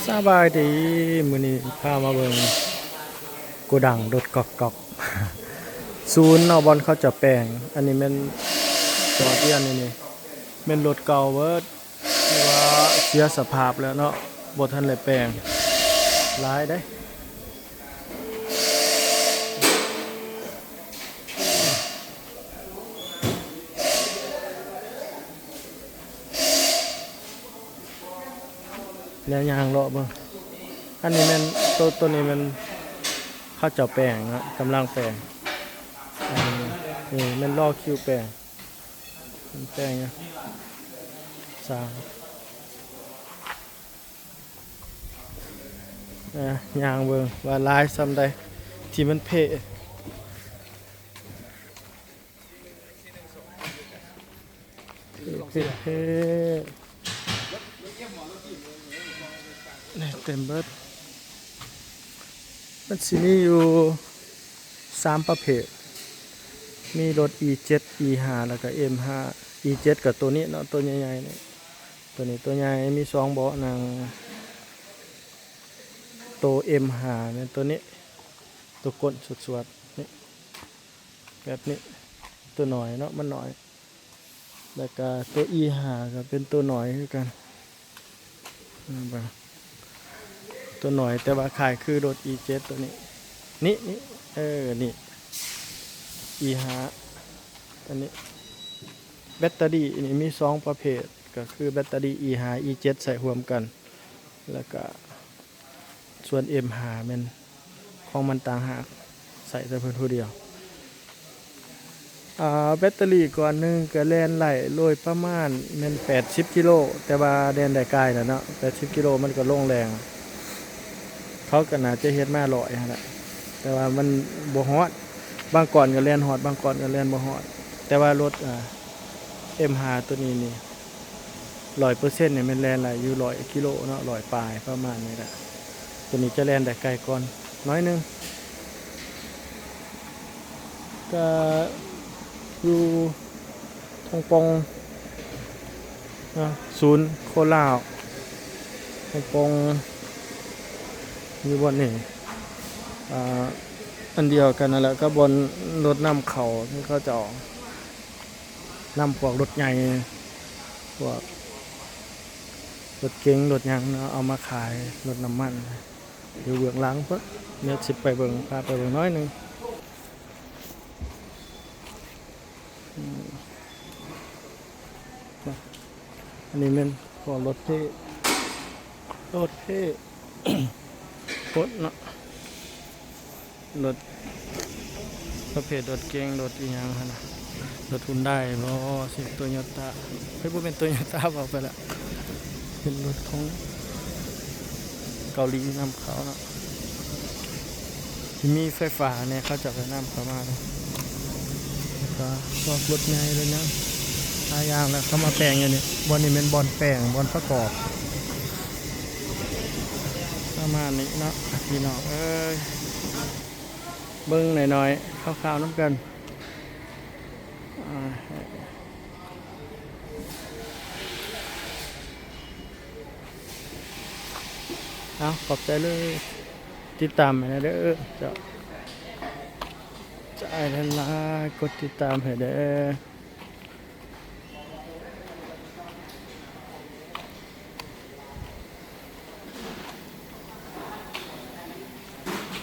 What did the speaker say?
ສະບາຍດີ ມື້ນີ້ພາມາເບິ່ງໂກດັງລົດກອກໆ ສູນເນາະ ບ່ອນເຂົາເຈົ້າແປງ. ອັນນີ້ແມ່ນຈອດຢູ່ນີ້ ແມ່ນລົດເກົ່າເບິດ ຖືວ່າເສຍສະພາບແລ້ວເນາະ ບໍ່ທັນໄດ້ແປງຫຼາຍເດ້. ແລ້ວຍ່າງເລາະເບິ່ງ ອັນນີ້ແມ່ນ ໂຕ ໂຕນີ້ແມ່ນເຂົາເຈົ້າແປງເນາະ ກຳລັງແປງ. ອັນນີ້ ນີ້ແມ່ນລໍຄິວແປງ ມັນແປງຫຍັງ ສ້າງ ອ່າ ຍ່າງເບິ່ງວ່າຫຼາຍສ່ຳໃດທີ່ມັນເພ. ເພ ເພ ນີ້ເຕັມເບິດ. ມັນຊິມີຢູ່ສາມປະເພດ ມີລົດອີເຈັດ ອີຫ້າ ແລ້ວກະເອັມຫ້າ. ອີເຈັດກະໂຕນີ້ເນາະ ໂຕໃຫຍ່ໆນີ້ ໂຕນີ້ໂຕໃຫຍ່ ມີສອງເບາະນັ່ງ. ໂຕເອັມຫ້າແມ່ນໂຕນີ້ ໂຕກົ້ນສວດໆ ນີ້ ແບບນີ້ ໂຕໜ້ອຍເນາະ ມັນໜ້ອຍ. ແລ້ວກະໂຕອີຫ້າກະເປັນໂຕໜ້ອຍຄືກັນ ເຫັນບໍ່ ໂຕໜ້ອຍ ແຕ່ວ່າຄ້າຍຄືລົດອີເຈັດໂຕນີ້ ນີ້ ນີ້ ເອີ ນີ້ ອີຫ້າ ອັນນີ້. ແບັດຕະຣີນີ້ມີສອງປະເພດ ກະຄືແບັດຕະຣີອີຫ້າ ອີເຈັດ ໃສ່ຮ່ວມກັນ ແລ້ວກະ ສ່ວນເອັມຫ້າແມ່ນຂອງມັນຕ່າງຫາກ ໃສ່ແຕ່ເພິ່ນຜູ້ດຽວ. ອ່າ ແບັດຕະຣີກ້ອນໜຶ່ງກະແລ່ນໄດ້ໂດຍປະມານແມ່ນແປດສິບກິໂລ ແຕ່ວ່າແລ່ນໄດ້ກາຍແລ້ວເນາະ ແປດສິບກິໂລມັນກະລົງແຮງ. ເຂົາກະໜ້າຈະເຮັດມາຮ້ອຍຫັ້ນລະ ແຕ່ວ່າມັນບໍ່ຮອດ ບາງກ້ອນກະແລ່ນຮອດ ບາງກ້ອນກະແລ່ນບໍ່ຮອດ. ແຕ່ວ່າລົດ ອ່າ ເອັມຫ້າໂຕນີ້ນີ້ ຮ້ອຍເປີເຊັນນີ້ແມ່ນແລ່ນໄດ້ຢູ່ຮ້ອຍກິໂລເນາະ ຮ້ອຍປາຍປະມານນີ້ແຫຼະ. ໂຕນີ້ຈະແລ່ນໄດ້ໄກກວ່າໜ້ອຍໜຶ່ງ ກະຢູ່ທົ່ງປ່ອງເນາະ ສູນໂຄລາວ ທົ່ງປ່ອງຢູ່ບ່ອນນີ້ ອ່າ ອັນດຽວກັນນັ້ນແຫຼະກັບບ່ອນລົດນຳເຂົ້າທີ່ເຂົາເຈົ້າ ນຳພວກລົດໃຫຍ່ ພວກລົດເກັງລົດຫຍັງເນາະ ເອົາມາຂາຍ ລົດນ້ຳມັນ ຢູ່ເບື້ອງຫຼັງເພິ່ນ. ດຽວຊິໄປເບິ່ງ ພາໄປເບິ່ງໜ້ອຍໜຶ່ງ. ອືມ ອັນນີ້ແມ່ນພວກລົດເພ ລົດເພ ລົດເນາະ. ລົດປະເພດລົດເກັງ ລົດອີ່ຫຍັງຫັ້ນນະ ລົດຮຸນໄດບໍ ຊິໂຕໂຍຕ້າ ເຮີ້ຍ ບໍ່ແມ່ນໂຕໂຍຕ້າ ເວົ້າໄປລະ ເປັນລົດຂອງເກົາຫຼີນຳເຂົ້າເນາະ ທີ່ມີໄຟຟ້າແດ່ ເຂົາເຈົ້າກະນຳເຂົ້າມາເດ້. ແລ້ວກະພວກລົດໃຫຍ່ ລົດຫຍັງ ຫຼາຍຢ່າງແຫຼະ ເຂົາມາແປງຢູ່ນີ້. ບ່ອນນີ້ແມ່ນບ່ອນແປງ ບ່ອນປະກອບ ປະມານນີ້ເນາະ ພີ່ນ້ອງເອີຍ. ເບິ່ງໜ້ອຍໆ ຄ່າວໆ ນຳກັນ ອ່າ ເອົາ ຂອບໃຈເລີຍ ຕິດຕາມໃຫ້ແດ່ເດີ ເຈົ້າ ໃຈຫຼາຍໆ ກົດຕິດຕາມໃຫ້ແດ່.